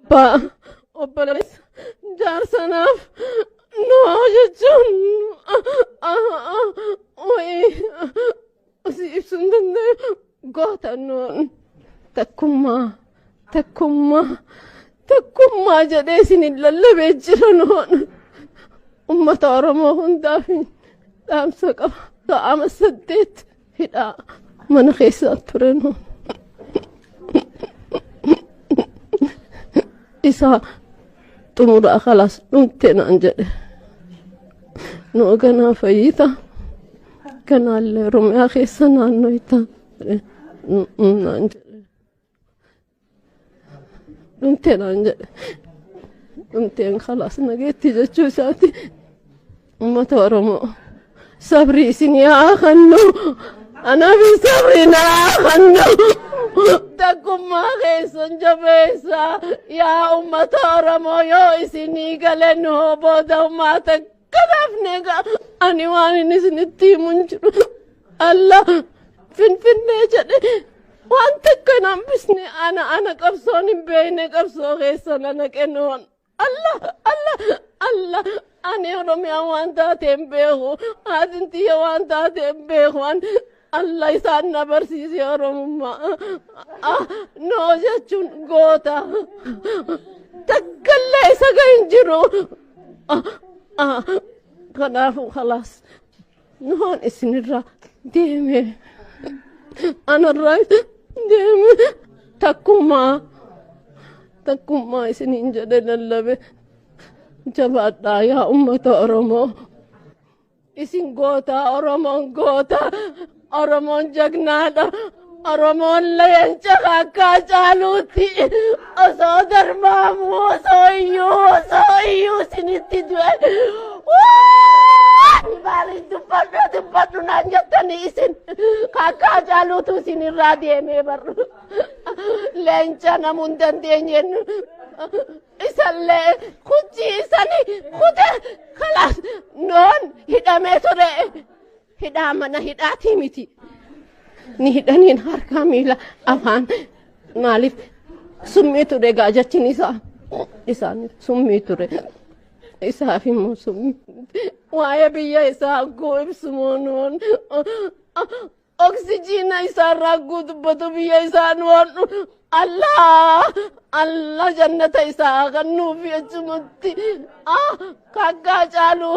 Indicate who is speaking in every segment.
Speaker 1: Abbaa, obboleessa, jaarsanaaf noo jechuun wayii si ibsuu hin danda'u. Goota noon takkummaa takkummaa takkummaa jedhee isinin lallabee jira noon. Ummata Oromoo hundaaf dhaamsa qaba. Ama 8 hidhaa mana keessaa ture noon. Isaa xumuraa kalaas dhumte naan jedhe. Noo ganaa fayyita. Ganaallee Oromiyaa keessa naannoyta naan jedhe. Dhumte naan jedhe. Dhumteen kalaas nageetti jechuu isaati. Uummata Oromoo sabrii isin yaa kennu. Anaaf sabrii naa kennu. Takkummaa keessan jabeessa yaa uummata Oromoo, yoo isinii gale nuu booda uummata kanaaf neega. Ani waan inni isinitti himu hin jiru. Allah Finfinnee jedhe waan takka hin hambisne. Ana qabsoon hin beekne qabsoo keessa na naqe nuun. Allah Allah Allah, ani Oromiyaa waan taate hin beeku, haatin tiyya waan taate hin beeku. An Allah isaan na barsiise Oromummaa. Noo jechuun goota takkallee isa ga hin jiru. Kanaafuu khalaas noon isinirraa deeme, anarraa deeme. Takkummaa takkummaa isiniin jedhe lallabe. Jabaadhaa yaa ummata Oromoo. Isin goota, Oromoon goota, Oromoon jagnaadha. Oromoon leenca akka caaluutti osoo darbaamu, osoo iyyuu isinitti du'e. Maaliif dubbadhu dubbadhu naan jettanii? Isin akka caaluutu isinirraa deemee barru. Leenca namuu hin dandeenyeen isallee kuchii isani kute. Kalaas noon hidhamee ture. Hidhaa mana hidhaatii miti. Ni hidhaniin harkaa, miila, afaan. Maaliif summii ture gaa jechin isaa isaan summii ture. Isaaf immoo summii. Waa'ee biyya isaa hagguu ibsu nuun oksijiina isaarraa hagguu dubbatu biyya isaa nuun. Allah Allah, jannata isaa kan nuuf jechumatti kakkaa caalu,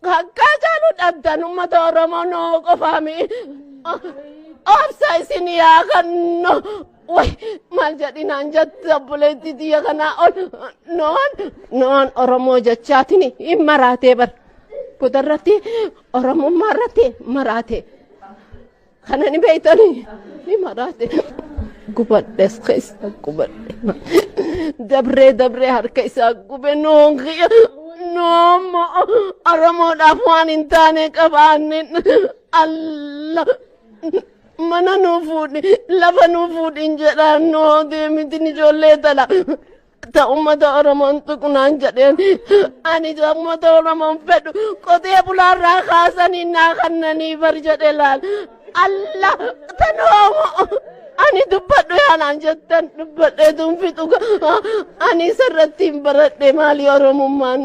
Speaker 1: kakkaa caalu dhabdan. Ummata Oromoo noo qofaami obsa isin yaa kannu. Way, maal jedhinaan jette obboleettii tiyya kanaa ol? Noon Oromoo jechaatiin hin maraatee bar kutarratti, Oromummaa irratti maraate. Kana ni beeytanii, ni maraate. Gubadhes keessa gubadhe, dabree dabree harka isaa gube. Noon kiyya noommo Oromoodhaaf waan hin taane qabaanne. Allah, mana nuu fuudhi, lafa nuu fuudhin jedhaan noo deemitin ijoollee tala ta ummata Oromoon tuqnaan jedheen. Ani ummata Oromoon fedhu qotee bulaarraa kaasanii naa kannanii bar jedhe. Laal Allah, tanoomo ani dubbadhu yaanaan jettan dubbadhee tun fixu. Ani isarratti hin baradhe maali Oromummaan.